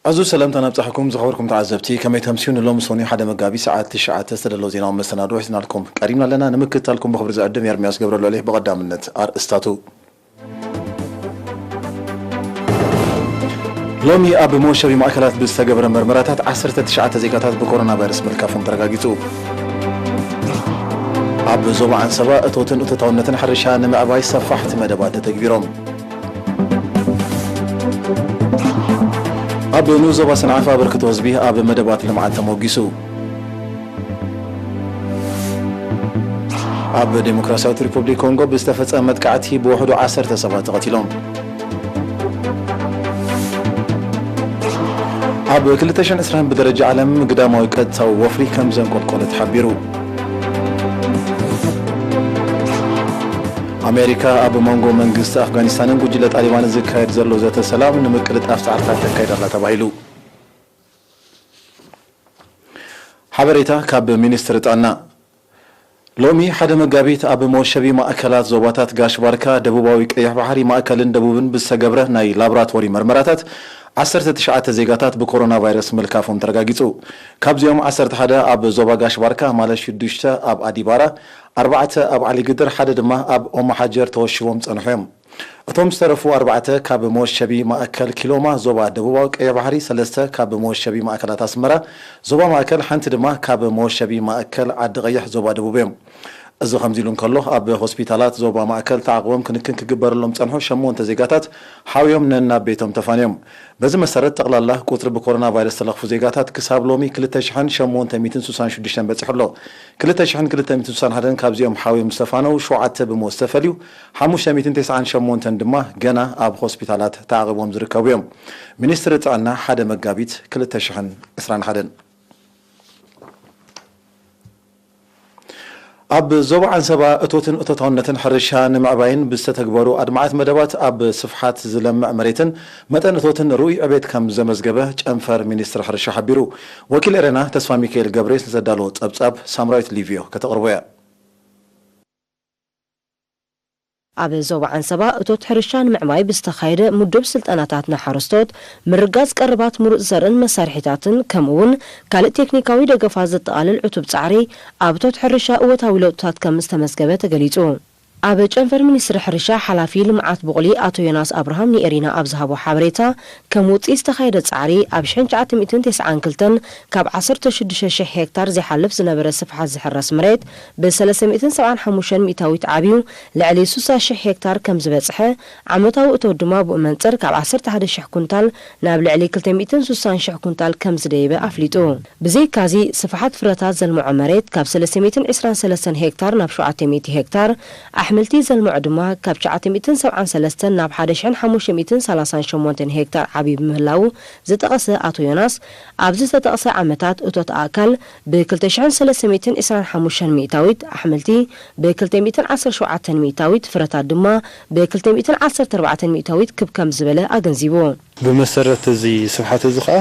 ኣዝዩ ሰላምታ ናብጻሕኩም ዝኸበርኩም ተዓዘብቲ፣ ከመይ ተምስዩ? ንሎሚ ሰኑይ ሓደ መጋቢት ሰዓት ትሽዓተ ዝተደለዉ ዜናዊ መሰናድኦ ሒዝናልኩም ቀሪብና ኣለና። ንምክትታልኩም ብኽብሪ ዝዕድም ኤርምያስ ገብረልዑል እየ። ብቐዳምነት ኣርእስታቱ። ሎሚ ኣብ መወሸቢ ማእከላት ብዝተገበረ መርመራታት ዓሰርተ ትሽዓተ ዜጋታት ብኮሮና ቫይረስ ምልካፎም ተረጋጊጹ። ኣብ ዞባ ዓንሰባ እቶትን እቶታውነትን ሕርሻ ንምዕባይ ሰፋሕቲ መደባት ተተግቢሮም። ኣብ ንኡስ ዞባ ሰንዓፈ ኣበርክቶ ህዝቢ ኣብ መደባት ልምዓት ተሞጊሱ። ኣብ ዴሞክራሲያዊት ሪፑብሊክ ኮንጎ ብዝተፈጸመ መጥቃዕቲ ብውሕዱ ዓሰርተ ሰባት ተቐቲሎም። ኣብ ክልተ ሽሕን ዕስራን ብደረጃ ዓለም ግዳማዊ ቀጥታዊ ወፍሪ ከም ዘንቆልቆለ ተሓቢሩ። ኣሜሪካ ኣብ መንጎ መንግስቲ ኣፍጋኒስታንን ጉጅለ ጣሊባንን ዝካየድ ዘሎ ዘተ ሰላም ንምቅልጣፍ ጻዕርታት ተካይድ ኣላ ተባሂሉ። ሓበሬታ ካብ ሚኒስትሪ ጥዕና። ሎሚ ሓደ መጋቢት ኣብ መወሸቢ ማእከላት ዞባታት ጋሽ ባርካ፣ ደቡባዊ ቀይሕ ባሕሪ፣ ማእከልን ደቡብን ብዝተገብረ ናይ ላቦራቶሪ መርመራታት ዓሰርተ ትሽዓተ ዜጋታት ብኮሮና ቫይረስ ምልካፎም ተረጋጊጹ። ካብዚኦም ዓሰርተ ሓደ ኣብ ዞባ ጋሽ ባርካ ማለት ሽዱሽተ ኣብ ኣዲባራ፣ ኣርባዕተ ኣብ ዓሊግድር፣ ሓደ ድማ ኣብ ኦማሓጀር ተወሺቦም ጸንሑ እዮም። እቶም ዝተረፉ ኣርባዕተ ካብ መወሸቢ ማእከል ኪሎማ ዞባ ደቡባዊ ቀይሕ ባሕሪ፣ ሰለስተ ካብ መወሸቢ ማእከላት ኣስመራ ዞባ ማእከል፣ ሓንቲ ድማ ካብ መወሸቢ ማእከል ዓዲ ቀይሕ ዞባ ደቡብ እዮም። እዚ ከምዚ ኢሉ እንከሎ፣ ኣብ ሆስፒታላት ዞባ ማእከል ተዓቕቦም ክንክን ክግበረሎም ጸንሑ ሸሞንተ ዜጋታት ሓውዮም ነናብ ቤቶም ተፋንዮም። በዚ መሰረት፣ ጠቕላላ ቁጽሪ ብኮሮና ቫይረስ ዝተለኽፉ ዜጋታት ክሳብ ሎሚ ክልተ ሽሕን ሸሞንተ ሚእትን ስሳን ሽዱሽተን በጺሑ ኣሎ። ክልተ ሽሕን ክልተ ሚእትን ስሳን ሓደን ካብዚኦም ሓውዮም ዝተፋነው፣ ሸውዓተ ብሞት ዝተፈልዩ፣ ሓሙሽተ ሚእትን ተስዓን ሸሞንተን ድማ ገና ኣብ ሆስፒታላት ተዓቒቦም ዝርከቡ እዮም። ሚኒስትሪ ጥዕና ሓደ መጋቢት ክልተ ሽሕን ዕስራን ሓደን። ኣብ ዞባ ዓንሰባ እቶትን እቶታውነትን ሕርሻ ንምዕባይን ብዝተተግበሩ ኣድማዓት መደባት ኣብ ስፍሓት ዝለምዕ መሬትን መጠን እቶትን ርኡይ ዕቤት ከም ዘመዝገበ ጨንፈር ሚኒስትሪ ሕርሻ ሓቢሩ። ወኪል ኤረና ተስፋ ሚካኤል ገብሬስ ንዘዳለዎ ጸብጻብ ሳምራዊት ሊቭዮ ከተቕርቦ እያ። ኣብ ዞባ ዓንሰባ እቶት ሕርሻ ንምዕባይ ብዝተኻየደ ምዱብ ስልጠናታት ንሓረስቶት ምርጋጽ ቀረባት ምሩጽ ዘርእን መሳርሒታትን ከምኡ እውን ካልእ ቴክኒካዊ ደገፋት ዘጠቓልል ዕቱብ ጻዕሪ ኣብ እቶት ሕርሻ እወታዊ ለውጥታት ከም ዝተመዝገበ ተገሊጹ። ኣብ ጨንፈር ሚኒስትሪ ሕርሻ ሓላፊ ልምዓት ቡቕሊ ኣቶ ዮናስ ኣብርሃም ንኤሪና ኣብ ዝሃቦ ሓበሬታ፣ ከም ውጽኢት ዝተኻየደ ጻዕሪ፣ ኣብ ሽሕን ትሽዓተ ሚእትን ተስዓን ክልተን ካብ ዓሰርተ ሽዱሽተ ሽሕ ሄክታር ዘይሓልፍ ዝነበረ ስፍሓት ዝሕረስ መሬት ብሰለስተ ሚእትን ሰብዓን ሓሙሽተን ሚእታዊት ዓብዩ ልዕሊ ስሳ ሽሕ ሄክታር ከም ዝበጽሐ፣ ዓመታዊ እቶት ድማ ብኡ መንጽር ካብ ዓሰርተ ሓደ ሽሕ ኩንታል ናብ ልዕሊ ክልተ ሚእትን ስሳን ሽሕ ኩንታል ከም ዝደየበ ኣፍሊጡ። ብዘይካዚ፣ ስፍሓት ፍረታት ዘልምዖ መሬት ካብ ሰለስተ ሚእትን ዕስራን ሰለስተን ሄክታር ናብ ሸውዓተ ሚእቲ ሄክታር፣ ኣሕምልቲ ዘልምዖ ድማ ካብ ትሽዓተ ሚእትን ሰብዓን ሰለስተን ናብ ሓደ ሽሕን ሓሙሽተ ሚእትን ሰላሳን ሸሞንተን ሄክታር ዓብዩ ብምህላዉ ዝጠቐሰ ኣቶ ዮናስ፣ ኣብ ዝተጠቕሰ ዓመታት እቶት ኣእካል ብ ክልተ ሽሕን ሰለስተ ሚእትን ዕስራን ሓሙሽተን ሚእታዊት፣ ኣሕምልቲ ብ ክልተ ሚእትን ዓሰርተ ሸውዓተን ሚእታዊት፣ ፍረታት ድማ ብ ክልተ ሚእትን ዓሰርተ ኣርባዕተን ሚእታዊት ክብ ከም ዝበለ ኣገንዚቡ። ብመሰረት እዚ ስፍሓት እዚ ኸኣ፣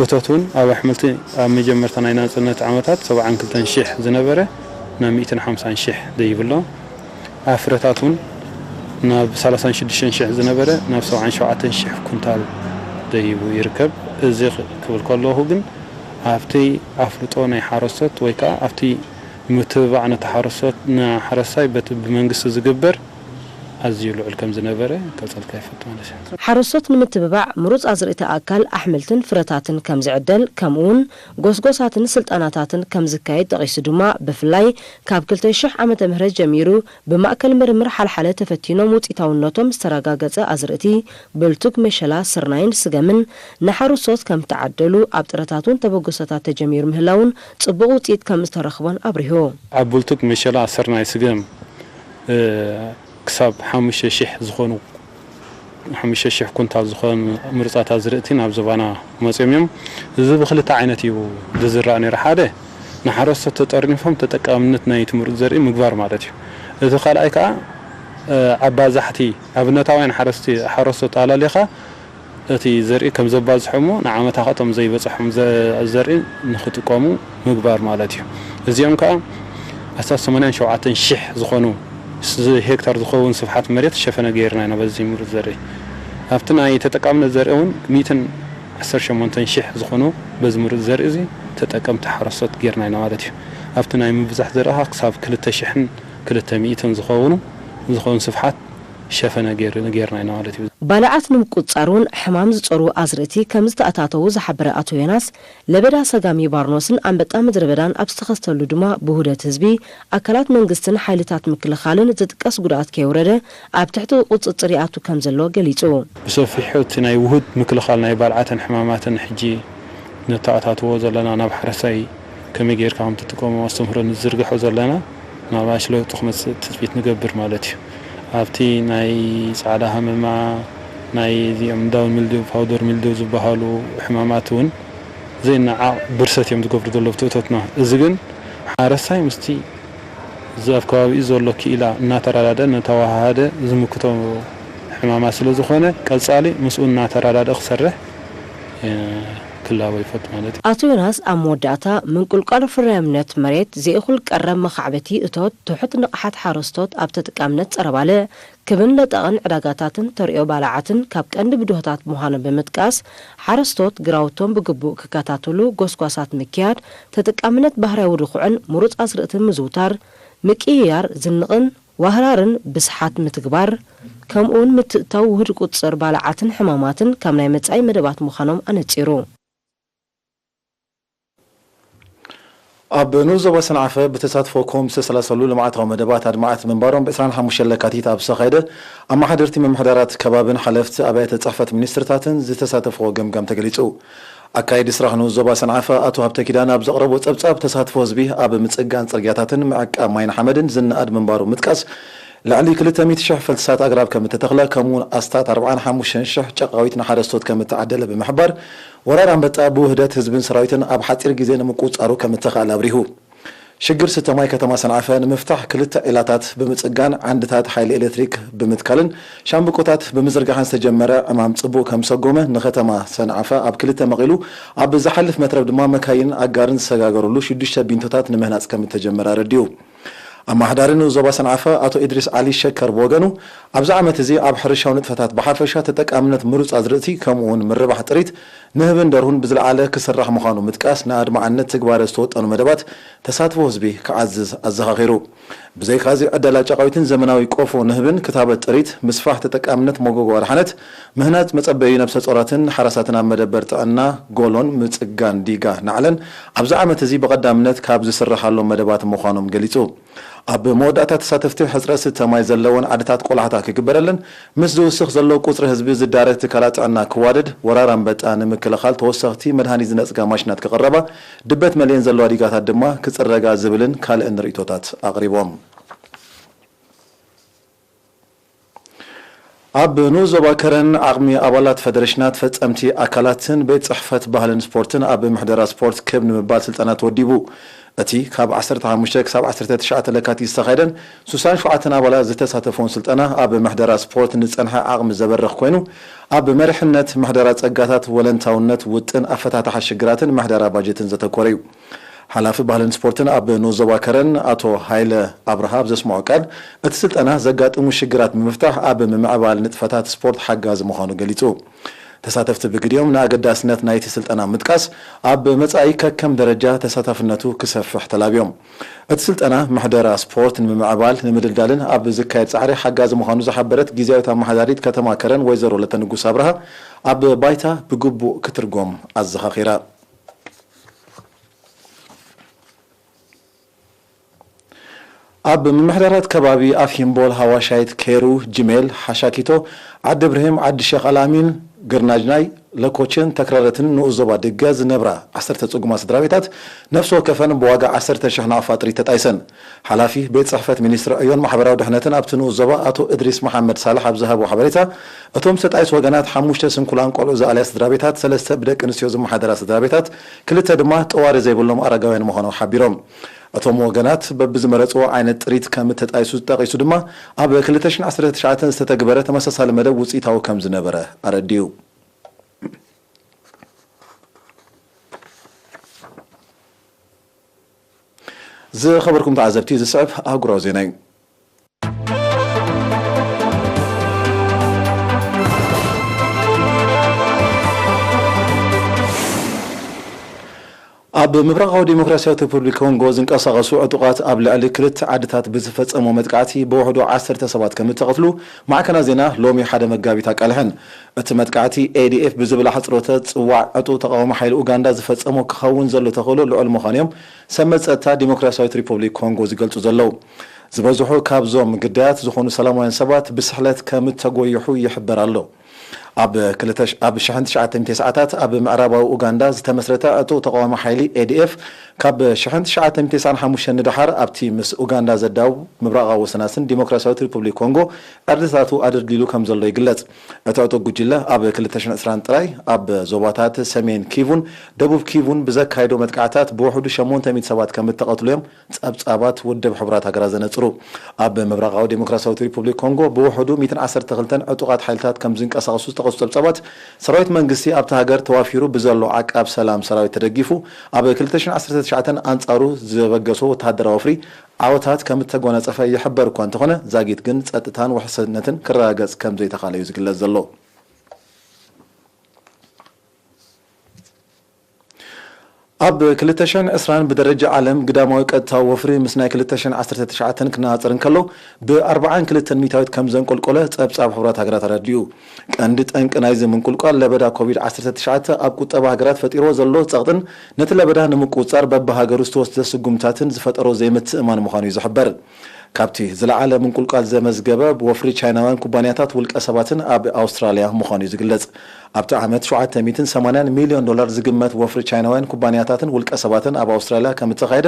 እቶት እውን ኣብ ኣሕምልቲ ኣብ መጀመርታ ናይ ናጽነት ዓመታት ሰብዓን ክልተን ሽሕ ዝነበረ ናብ ሚእትን ሓምሳን ሽሕ ደይቡ ኣሎ። ኣብ ፍረታት እውን ናብ ሰላሳን ሽዱሽተን ሽሕ ዝነበረ ናብ ሰብዓን ሸውዓተን ሽሕ ኩንታል ደይቡ ይርከብ። እዚ ክ-፣ ክብል ከለኹ ግን፣ ኣብቲ ኣፍልጦ ናይ ሓረስቶት ወይ ከኣ ኣብቲ ምትብባዕ ነቲ ሓረስቶት፣ ንሓረስታይ በቲ ብመንግስቲ ዝግበር ኣዝዩ ልዑል ከም ዝነበረ ክገልጸልካ ይፈቱ ማለት እዩ። ሓረስቶት ንምትብባዕ ምሩጽ ኣዝርእቲ ኣእካል ኣሕምልትን ፍረታትን ከም ዝዕደል፣ ከምኡውን ጎስጎሳትን ስልጠናታትን ከም ዝካየድ ጠቒሱ ድማ፣ ብፍላይ ካብ ክልተ ሽሕ ዓመተ ምህረት ጀሚሩ ብማእከል ምርምር ሓልሓለ ተፈቲኖም ውጽኢታውነቶም ዝተረጋገጸ ኣዝርእቲ ብልቱግ፣ መሸላ፣ ስርናይን ስገምን ንሓረስቶት ከም ዝተዓደሉ፣ ኣብ ጥረታት እውን ተበግሶታት ተጀሚሩ ምህላውን ጽቡቕ ውጽኢት ከም ዝተረኽቦን ኣብሪሁ። ኣብ ብልቱግ፣ መሸላ፣ ስርናይ፣ ስገም፣ እ፣ ክሳብ ሓሙሽተ ሽሕ ዝኾኑ፣ ሓሙሽተ ሽሕ ኩንታል ዝኾኑ ምሩጻት ኣዝርእቲ ናብ ዞባና መጺኦም እዮም። እዚ ብኽልተ ዓይነት እዩ ዝዝራእ ነይሩ። ሓደ፣ ንሓረስቶት ተጠርኒፎም ተጠቃምነት ናይቲ ምሩጽ ዘርኢ ምግባር ማለት እዩ። እቲ ካልኣይ ከኣ፣ እ፣ ኣባዛሕቲ ኣብነታውያን ሓረስቲ-፣ ሓረስቶት ኣላሊኻ እቲ ዘርኢ ከም ዘባዝሖ እሞ ንዓመታ ከኣ እቶም ዘይበጽሖም ዘ-፣ ዘርኢ ንኽጥቀሙ ምግባር ማለት እዩ። እዚኦም ከኣ ኣስታት ሰማንያን ሸውዓተን ሽሕ ዝኾኑ ስ-፣ ሄክታር ዝኸውን ስፍሓት መሬት ሸፈነ ገይርና ኢና በዚ ምሩጽ ዘርኢ። ኣብቲ ናይ ተጠቃምነት ዘርኢ እውን ሚእትን ዓሰርተ ሸሞንተ ሽሕ ዝኾኑ በዚ ምሩፅ ዘርኢ እዚ ተጠቀምቲ ሓረስቶት ጌርና ኢና ማለት እዩ። ኣብቲ ናይ ምብዛሕ ዘርእኻ ክሳብ ክልተ ሽሕን ክልተ ሚእትን ዝኸውን ዝኸውን ስፍሓት ሸፈነ ጌር- ጌርና ኢና ማለት እዩ። ባልዓት ንምቁፅፃር እውን ሕማም ዝፀሩ ኣዝርእቲ ከም ዝተኣታተዉ ዝሓበረ ኣቶ ዮናስ፣ ለበዳ ሰጋሚ ባርኖስን ኣንበጣ ምድረ በዳን ኣብ ዝተኸስተሉ ድማ ብውህደት ህዝቢ፣ ኣካላት መንግስትን ሓይልታት ምክልኻልን ዝጥቀስ ጉድኣት ከየውረደ ኣብ ትሕቲ ቁፅፅር ይኣቱ ከም ዘሎ ገሊፁ። ብሰፊሑ እቲ ናይ ውሁድ ምክልኻል ናይ ባልዓትን ሕማማትን ሕጂ ነተኣታትዎ ዘለና፣ ናብ ሓረሳይ ከመይ ጌርካ ከም ትጥቀሞ ኣስተምህሮ ንዝርግሖ ዘለና፣ ናባሽ ለውጢ ክመፅእ ትፅቢት ንገብር ማለት እዩ። ኣብቲ ናይ ፃዕዳ ሃመማ፣ ናይ እዚኦም ዳውን ሚልድው፣ ፓውደር ሚልድው ዝበሃሉ ሕማማት እውን ዘይነዓቕ ብርሰት እዮም ዝገብሩ ዘለዉ ብትእቶትና። እዚ ግን ሓረሳይ ምስቲ እዚ ኣብ ከባቢኡ ዘሎ ክኢላ እናተረዳደ እናተዋሃሃደ ዝምክቶ ሕማማት ስለ ዝኾነ፣ ቀፃሊ ምስኡ እናተረዳደ ክሰርሕ ክላቦ ይፈቱ ማለት እዩ። ኣቶ ዮናስ ኣብ መወዳእታ፣ ምንቁልቋል ፍርያምነት መሬት፣ ዘይእኹል ቀረብ መኻዕበቲ እቶት፣ ትሑት ንቕሓት ሓረስቶት ኣብ ተጠቃምነት ጸረ ባልዕ፣ ክብን ለጠቕን ዕዳጋታትን ተርእዮ ባልዓትን ካብ ቀንዲ ብድሆታት ምዃኖም ብምጥቃስ፣ ሓረስቶት ግራውቶም ብግቡእ ክከታተሉ ጎስጓሳት ምክያድ፣ ተጠቃምነት ባህርያዊ ድኹዕን ምሩጽ ኣዝርእትን ምዝውታር፣ ምቅይያር ዝንቕን ዋህራርን ብስሓት ምትግባር፣ ከምኡውን ምትእትታው ውሁድ ቁጽጽር ባልዓትን ሕማማትን ካብ ናይ መጻኢ መደባት ምዃኖም ኣነጺሩ። ኣብ ንኡስ ዞባ ሰንዓፈ ብተሳትፎ ኮም ዝተሰላሰሉ ልምዓታዊ መደባት ኣድማዕቲ ምንባሮም ብ ዕስራን ሓሙሽተን ለካቲት ኣብ ዝተኻየደ ኣመሓደርቲ ምምሕዳራት ከባብን ሓለፍቲ ኣብያተ ጽሕፈት ሚኒስትርታትን ዝተሳተፍዎ ገምጋም ተገሊጹ። ኣካየዲ ስራሕ ንኡስ ዞባ ሰንዓፈ ኣቶ ሃብተ ኪዳነ ኣብ ዘቕረቦ ጸብጻብ፣ ተሳትፎ ህዝቢ ኣብ ምጽጋን ጽርግያታትን ምዕቃብ ማይን ሓመድን ዝነኣድ ምንባሩ ምጥቃስ፣ ልዕሊ ክልተ ሚእቲ ሽሕ ፈልስታት ኣግራብ ከም እተተኽለ፣ ከምኡውን ኣስታት ኣርብዓን ሓሙሽተን ሽሕ ጨቓዊት ንሓረስቶት ከም እተዓደለ ብምሕባር፣ ወራር ኣንበጣ ብውህደት ህዝብን ሰራዊትን ኣብ ሓጺር ግዜ ንምቁጽጻሩ ከም እተኻእለ ኣብሪሁ። ሽግር ስተ ማይ ከተማ ሰንዓፈ ንምፍታሕ ክልተ ዒላታት ብምጽጋን ዓንድታት ሓይሊ ኤሌክትሪክ ብምትካልን ሻምብቆታት ብምዝርጋሕን ዝተጀመረ ዕማም ጽቡቕ ከም ዝሰጎመ፣ ንከተማ ሰንዓፈ ኣብ ክልተ መቒሉ ኣብ ዝሓልፍ መትረብ ድማ መካይንን ኣጋርን ዝሰጋገሩሉ ሽዱሽተ ቢንቶታት ንምህናጽ ከም እተጀመረ ኣረዲኡ። ኣመሓዳሪ ንኡስ ዞባ ሰንዓፈ ኣቶ ኢድሪስ ዓሊ ሸከር ብወገኑ፣ ኣብዚ ዓመት እዚ ኣብ ሕርሻዊ ንጥፈታት ብሓፈሻ ተጠቃምነት ምሩጽ ኣዝርእቲ ከምኡውን ምርባሕ ጥሪት ንህብን ደርሁን ብዝለዓለ ክስራሕ ምዃኑ ምጥቃስ፣ ንኣድማዕነት ትግባረ ዝተወጠኑ መደባት ተሳትፎ ህዝቢ ክዓዝዝ ኣዘኻኺሩ። ብዘይካዚ ዕደላ ጨቓዊትን ዘመናዊ ቆፎ ንህብን ክታበት ጥሪት፣ ምስፋሕ ተጠቃምነት መጎጎ ኣድሓነት፣ ምህናጽ መጸበዩ ነብሰ ጾራትን ሓራሳትን ኣብ መደበር ጥዕና ጎሎን ምጽጋን ዲጋ ናዕለን ኣብዚ ዓመት እዚ ብቐዳምነት ካብ ዝስረሓሎም መደባት ምዃኖም ገሊጹ። ኣብ መወዳእታ ተሳተፍቲ ሕጽረት ስተ ማይ ዘለወን ዓድታት ቆላሕታ ክግበረለን፣ ምስ ዝውስኽ ዘሎ ቁጽሪ ህዝቢ ዝዳረግ ትካላት ጥዕና ክዋደድ፣ ወራር ኣንበጣ ንምክልኻል ተወሰኽቲ መድሃኒት ዝነጽጋ ማሽናት ክቕረባ፣ ድበት መሊኤን ዘለዋ ዲጋታት ድማ ክጽረጋ ዝብልን ካልእን ርእይቶታት ኣቕሪቦም። ኣብ ንኡስ ዞባ ከረን ዓቕሚ ኣባላት ፈደረሽናት፣ ፈጸምቲ ኣካላትን ቤት ጽሕፈት ባህልን ስፖርትን ኣብ ምሕደራ ስፖርት ክብ ንምባል ስልጠና ተወዲቡ። እቲ ካብ ዓሰርተ ሓሙሽተ ክሳብ ዓሰርተ ትሽዓተ ለካቲት ዝተኻየደን ሱሳን ሸውዓተን ኣባላት ዝተሳተፎን ስልጠና፣ ኣብ ምሕደራ ስፖርት ንዝጸንሐ ዓቕሚ ዘበርኽ ኮይኑ፣ ኣብ መሪሕነት፣ ምሕደራ ጸጋታት፣ ወለንታውነት፣ ውጥን ኣፈታትሓ ሽግራትን ምሕደራ ባጀትን ዘተኮረ እዩ። ሓላፊ ባህልን ስፖርትን ኣብ ንኡስ ዞባ ከረን ኣቶ ሃይለ ኣብርሃ ኣብ ዘስምዖ ቃል፣ እቲ ስልጠና ዘጋጥሙ ሽግራት ብምፍታሕ ኣብ ምምዕባል ንጥፈታት ስፖርት ሓጋዚ ምዃኑ ገሊጹ። ተሳተፍቲ ብግዲኦም ንኣገዳስነት ናይቲ ስልጠና ምጥቃስ፣ ኣብ መጻኢ ከከም ደረጃ ተሳታፍነቱ ክሰፍሕ ተላብዮም። እቲ ስልጠና ምሕደራ ስፖርት ንምምዕባል ንምድልዳልን ኣብ ዝካየድ ጻዕሪ ሓጋዚ ምዃኑ ዝሓበረት ግዝያዊት ኣመሓዳሪት ከተማ ከረን ወይዘሮ ለተንጉስ ኣብርሃ፣ ኣብ ባይታ ብግቡእ ክትርጎም ኣዘኻኺራ። ኣብ ምምሕዳራት ከባቢ ኣፍ ሂምቦል፣ ሃዋሻይት፣ ኬሩ፣ ጅሜል፣ ሓሻኪቶ፣ ዓዲ ብርሂም፣ ዓዲ ሸኽ ኣልኣሚን፣ ግርናጅናይ፣ ለኮችን ተክረረትን ንኡስ ዞባ ድገ ዝነብራ ዓሰርተ ጽጉማት ስድራ ቤታት ነፍሲ ወከፈን ብዋጋ ዓሰርተ ሽሕ ናቕፋ ጥሪት ተጣይሰን። ሓላፊ ቤት ጽሕፈት ሚኒስትሪ ዕዮን ማሕበራዊ ድሕነትን ኣብቲ ንኡስ ዞባ ኣቶ እድሪስ መሓመድ ሳልሕ ኣብ ዝሃቦ ሓበሬታ፣ እቶም ዝተጣይሱ ወገናት ሓሙሽተ ስንኩላን ቆልዑ ዝኣልያ ስድራ ቤታት፣ ሰለስተ ብደቂ ኣንስትዮ ዝመሓደራ ስድራ ቤታት፣ ክልተ ድማ ጠዋሪ ዘይብሎም ኣረጋውያን ምዃኖም ሓቢሮም። እቶም ወገናት በብዝመረጽዎ ዓይነት ጥሪት ከም እተጣይሱ ጠቒሱ ድማ፣ ኣብ ክልተ ሽሕን ዓሰርተ ትሽዓተን ዝተተግበረ ተመሳሳሊ መደብ ውጽኢታዊ ከም ዝነበረ ኣረዲኡ። ዝኸበርኩም ተዓዘብቲ፣ ዝስዕብ ኣህጉራዊ ዜና እዩ። ኣብ ምብራቓዊ ዲሞክራሲያዊት ሪፑብሊክ ኮንጎ ዝንቀሳቐሱ ዕጡቓት ኣብ ልዕሊ ክልተ ዓድታት ብዝፈጸሞ መጥቃዕቲ ብውሕዱ ዓሰርተ ሰባት ከም እተቐትሉ ማዕከናት ዜና ሎሚ ሓደ መጋቢት ኣቃልሐን። እቲ መጥቃዕቲ ኤ ዲ ኤፍ ብዝብል ኣሕጽሮተ ጽዋዕ ዕጡቕ ተቓውሞ ሓይሊ ኡጋንዳ ዝፈጸሞ ክኸውን ዘሎ ተኽእሎ ልዑል ምዃኑ እዮም ሰብ መጸ እታ ዲሞክራሲያዊት ሪፑብሊክ ኮንጎ ዝገልጹ ዘለዉ። ዝበዝሑ ካብዞም ግዳያት ዝኾኑ ሰላማውያን ሰባት ብስሕለት ከም እተጎይሑ ይሕበር ኣሎ። ኣብ ክልተ ሽ-፣ ኣብ ሽሕን ትሽዓተ ሚእቲ ሰዓታት ኣብ ምዕራባዊ ኡጋንዳ ዝተመስረተ ዕጡቕ ተቓዋሚ ሓይሊ ኤ ዲ ኤፍ ካብ ሽሕን ትሽዓተ ሚእቲ ተስዓን ሓሙሽተን ንደሓር ኣብቲ ምስ ኡጋንዳ ዘዳውብ ምብራቓዊ ወሰናስን ዲሞክራሲያዊት ሪፑብሊክ ኮንጎ ዕርድታቱ ኣደልዲሉ ከም ዘሎ ይግለጽ። እቲ ዕጡቕ ጉጅለ ኣብ ክልተ ሽሕን ዕስራን ጥራይ ኣብ ዞባታት ሰሜን ኪቩን ደቡብ ኪቩን ብዘካየዶ መጥቃዕታት ብውሕዱ ሸሞንተ ሚእቲ ሰባት ከም እተቐትሉ እዮም ጸብጻባት ውድብ ሕቡራት ሃገራት ዘነጽሩ። ኣብ ምብራቓዊ ዲሞክራሲያዊት ሪፑብሊክ ኮንጎ ብውሕዱ ሚእትን ዓሰርተ ክልተን ዕጡቓት ሓይልታት ከም ዝንቀሳቐሱ ዝጠቐሱ ጸብጻባት፣ ሰራዊት መንግስቲ ኣብታ ሃገር ተዋፊሩ ብዘሎ ዓቃብ ሰላም ሰራዊት ተደጊፉ ኣብ ክልተ ሽሕን ዓሰርተ ትሽዓተን ኣንጻሩ ዘበገሶ ወተሃደራዊ ወፍሪ ዓወታት ከም እተጎናጸፈ ይሕበር እኳ እንተኾነ፣ ዛጊት ግን ጸጥታን ውሕስነትን ክረጋገጽ ከም ዘይተኻለ እዩ ዝግለጽ ዘሎ። ኣብ ክልተ ሽሕን ዕስራን ብደረጃ ዓለም ግዳማዊ ቀጥታዊ ወፍሪ ምስ ናይ ክልተ ሽሕን ዓሰርተ ትሽዓተን ክነጻጸር እንከሎ፣ ብኣርብዓን ክልተን ሚእታዊት ከም ዘንቆልቆለ ጸብጻብ ሕቡራት ሃገራት ኣረዲኡ። ቀንዲ ጠንቂ ናይዚ ምንቁልቋል ለበዳ ኮቪድ ዓሰርተ ትሽዓተ ኣብ ቁጠባ ሃገራት ፈጢርዎ ዘሎ ጸቕጥን ነቲ ለበዳ ንምቁጽጻር በብሃገሩ ዝተወስደ ስጉምታትን ዝፈጠሮ ዘይምትእማን ምዃኑ እዩ ዝሕበር። ካብቲ ዝለዓለ ምንቁልቋል ዘመዝገበ ብወፍሪ ቻይናውያን ኩባንያታት ውልቀ ሰባትን ኣብ ኣውስትራልያ ምዃኑ እዩ ዝግለጽ። ኣብቲ ዓመት ሸውዓተ ሚእትን ሰማንያን ሚልዮን ዶላር ዝግመት ወፍሪ ቻይናውያን ኩባንያታትን ውልቀ ሰባትን ኣብ ኣውስትራልያ ከም እተኻየደ፣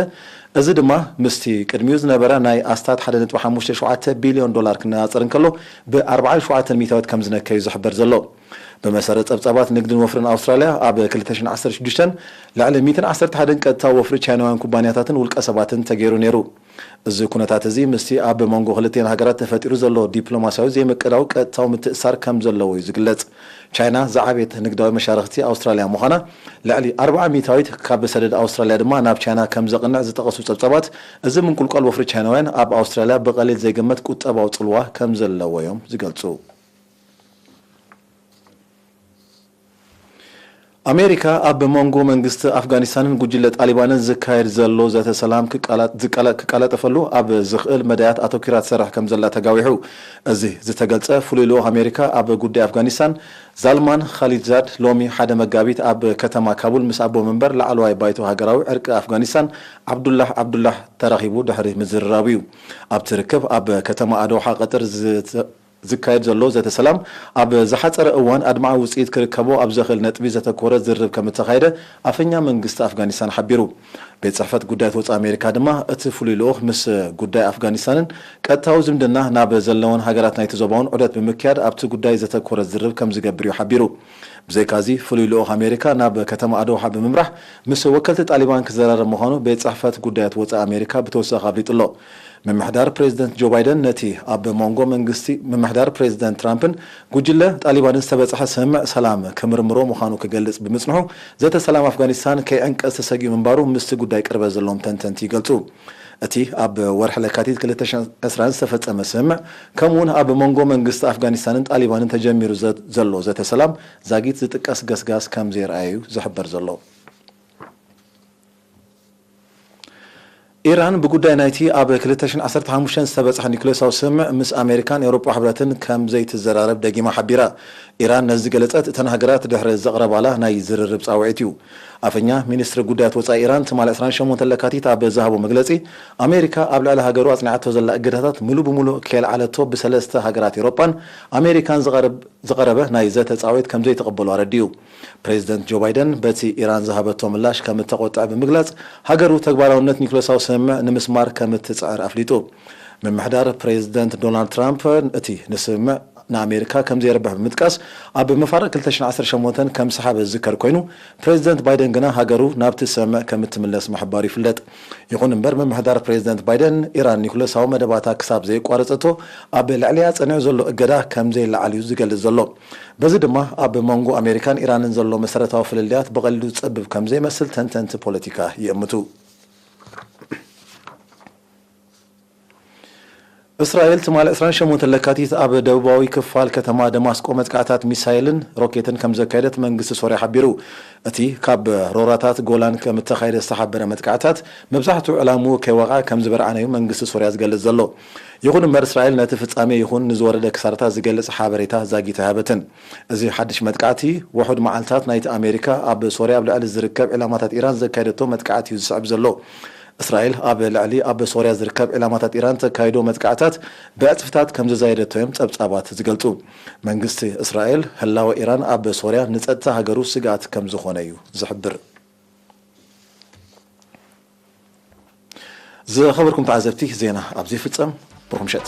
እዚ ድማ ምስቲ ቅድሚኡ ዝነበረ ናይ ኣስታት ሓደ ነጥቢ ሓሙሽተ ሸውዓተ ቢልዮን ዶላር ክነጻጸር እንከሎ፣ ብኣርብዓን ሸውዓተን ሚእታዊት ከም ዝነከዩ ዝሕበር ዘሎ። ብመሰረት ጸብጻባት ንግድን ወፍርን ኣውስትራልያ፣ ኣብ ክልተ ሽሕን ዓሰርተ ሽዱሽተን ልዕሊ ሚእትን ዓሰርተ ሓደን ቀጥታዊ ወፍሪ ቻይናውያን ኩባንያታትን ውልቀ ሰባትን ተገይሩ ነይሩ። እዚ ኩነታት እዚ ምስቲ ኣብ መንጎ ክልቲኤን ሃገራት ተፈጢሩ ዘሎ ዲፕሎማስያዊ ዘይምቅዳው ቀጥታዊ ምትእስሳር ከም ዘለዎ እዩ ዝግለጽ። ቻይና ዝዓበየት ንግዳዊ መሻርኽቲ ኣውስትራልያ ምዃና፣ ልዕሊ ኣርብዓ ሚእታዊት ካብ ሰደድ ኣውስትራልያ ድማ ናብ ቻይና ከም ዘቕንዕ ዝጠቐሱ ጸብጻባት፣ እዚ ምንቁልቋል ወፍሪ ቻይናውያን ኣብ ኣውስትራልያ ብቐሊል ዘይግመት ቁጠባዊ ጽልዋ ከም ዘለዎ እዮም ዝገልጹ። ኣሜሪካ ኣብ መንጎ መንግስቲ ኣፍጋኒስታንን ጉጅለ ጣሊባንን ዝካየድ ዘሎ ዘተ ሰላም ክቃላ-፣ ዝቃላ-፣ ክቃላጠፈሉ ኣብ ዝኽእል መዳያት ኣተኲራ ትሰርሕ ከም ዘላ ተጋዊሑ። እዚ ዝተገልጸ ፍሉይ ልኡኽ ኣሜሪካ ኣብ ጉዳይ ኣፍጋኒስታን ዛልማን ኻሊድዛድ ሎሚ ሓደ መጋቢት ኣብ ከተማ ካቡል ምስ ኣቦ መንበር ላዕለዋይ ባይቶ ሃገራዊ ዕርቂ ኣፍጋኒስታን ዓብዱላህ ዓብዱላህ ተራኺቡ ድሕሪ ምዝርራቡ እዩ። ኣብቲ ርክብ ኣብ ከተማ ኣዶሓ ቀጠር ዝተ-፣ ዝካየድ ዘሎ ዘተ ሰላም ኣብ ዝሓጸረ እዋን ኣድማዒ ውጽኢት ክርከቦ ኣብ ዘኽእል ነጥቢ ዘተኮረ ዝርርብ ከም እተኻየደ ኣፈኛ መንግስቲ ኣፍጋኒስታን ሓቢሩ። ቤት ጽሕፈት ጉዳያት ወጻኢ ኣሜሪካ ድማ እቲ ፍሉይ ልኡኽ ምስ ጉዳይ ኣፍጋኒስታንን ቀጥታዊ ዝምድና ናብ ዘለወን ሃገራት ናይቲ ዞባውን ዑደት ብምክያድ ኣብቲ ጉዳይ ዘተኮረ ዝርርብ ከም ዝገብር እዩ ሓቢሩ። ብዘይካዚ ፍሉይ ልኡኽ ኣሜሪካ ናብ ከተማ ኣዶሓ ብምምራሕ ምስ ወከልቲ ጣሊባን ክዘራረብ ምዃኑ ቤት ጽሕፈት ጉዳያት ወጻኢ ኣሜሪካ ብተወሳኺ ኣፍሊጡ ኣሎ። ምምሕዳር ፕሬዚደንት ጆ ባይደን ነቲ ኣብ መንጎ መንግስቲ ምምሕዳር ፕሬዚደንት ትራምፕን ጉጅለ ጣሊባንን ዝተበጽሐ ስምምዕ ሰላም ክምርምሮ ምዃኑ ክገልጽ ብምጽንሑ፣ ዘተ ሰላም ኣፍጋኒስታን ከይዕንቀጽ ተሰጊኡ ምንባሩ ምስቲ ጉዳይ ቅርበት ዘለዎም ተንተንቲ ይገልጹ። እቲ ኣብ ወርሒ ለካቲት ክልተ ሽሕን ዕስራን ዝተፈጸመ ስምምዕ፣ ከምኡውን ኣብ መንጎ መንግስቲ ኣፍጋኒስታንን ጣሊባንን ተጀሚሩ ዘ-፣ ዘሎ ዘተ ሰላም ዛጊት ዝጥቀስ ገስጋስ ከም ዘይረኣየ እዩ ዝሕበር ዘሎ። ኢራን ብጉዳይ ናይቲ ኣብ ክልተ ሽሕን ዓሰርተ ሓሙሽተን ዝተበጽሐ ኒውክሌሳዊ ስምምዕ ምስ ኣሜሪካን ኤውሮጳ ሕብረትን ከም ዘይትዘራረብ ደጊማ ሓቢራ። ኢራን ነዚ ዝገለጸት እተን ሃገራት ድሕሪ ዘቕረባላ ናይ ዝርርብ ጻውዒት እዩ። ኣፈኛ ሚኒስትሪ ጉዳያት ወጻኢ ኢራን ትማሊ ዕስራን ሸሞንተን ለካቲት ኣብ ዝሃቦ መግለጺ፣ ኣሜሪካ ኣብ ልዕሊ ሃገሩ ኣጽኒዓቶ ዘላ እገዳታት ምሉእ ብምሉእ ከየልዓለቶ ብሰለስተ ሃገራት ኤውሮጳን ኣሜሪካን ዝቐረብ-፣ ዝቐረበ ናይ ዘተ ጻውዒት ከም ዘይተቐበሎ ኣረዲኡ። ፕሬዚደንት ጆ ባይደን በቲ ኢራን ዝሃበቶ ምላሽ ከም እተቖጥዐ ብምግላጽ፣ ሃገሩ ተግባራውነት ኒውክሌሳዊ ስምምዕ ንምስማር ከም እትጽዕር ኣፍሊጡ። ምምሕዳር ፕሬዚደንት ዶናልድ ትራምፕ እቲ ንስምምዕ ንኣሜሪካ ከም ዘየርብሕ ብምጥቃስ፣ ኣብ መፋርቕ ክልተ ሽሕን ዓሰርተ ሸሞንተን ከም ዝሰሓበ ዝዝከር ኮይኑ፣ ፕሬዚደንት ባይደን ግና ሃገሩ ናብቲ ስምምዕ ከም እትምለስ ምሕባሩ ይፍለጥ። ይኹን እምበር፣ ምምሕዳር ፕሬዚደንት ባይደን ኢራን ኒውክሌሳዊ መደባታ ክሳብ ዘየቋረጸቶ፣ ኣብ ልዕሊኣ ጸኒዑ ዘሎ እገዳ ከም ዘይለዓል እዩ ዝገልጽ ዘሎ። በዚ ድማ ኣብ መንጎ ኣሜሪካን ኢራንን ዘሎ መሰረታዊ ፍልልያት ብቐሊሉ ዝጸብብ ከም ዘይመስል ተንተንቲ ፖለቲካ ይእምቱ። እስራኤል ትማሊ ዕስራን ሸሞንተን ለካቲት ኣብ ደቡባዊ ክፋል ከተማ ደማስቆ መጥቃዕታት ሚሳይልን ሮኬትን ከም ዘካየደት መንግስቲ ሶርያ ሓቢሩ። እቲ ካብ ሮራታት ጎላን ከም እተኻየደ ዝተሓበረ መጥቃዕታት፣ መብዛሕትኡ ዕላምኡ ከይወቕዐ ከም ዝበርዓነ'ዩ መንግስቲ ሶርያ ዝገልጽ ዘሎ። ይኹን እምበር፣ እስራኤል ነቲ ፍጻሜ ይኹን ንዝወረደ ክሳራታት ዝገልጽ ሓበሬታ ዛጊት ኣይሃበትን። እዚ ሓድሽ መጥቃዕቲ፣ ውሑድ መዓልታት ናይቲ ኣሜሪካ ኣብ ሶርያ ኣብ ልዕሊ ዝርከብ ዒላማታት ኢራን ዘካየደቶ መጥቃዕቲ እዩ ዝስዕብ ዘሎ። እስራኤል ኣብ ልዕሊ ኣብ ሶርያ ዝርከብ ዒላማታት ኢራን ተካይዶ መጥቃዕታት ብዕጽፍታት ከም ዘዛየደቶ እዮም ጸብጻባት ዝገልጹ። መንግስቲ እስራኤል፣ ህላወ ኢራን ኣብ ሶርያ ንጸጥታ ሃገሩ ስግኣት ከም ዝኾነ እዩ ዝሕብር። ዝኸበርኩም ተዓዘብቲ፣ ዜና ኣብዚ ይፍጸም። ብሩኽ ምሸት።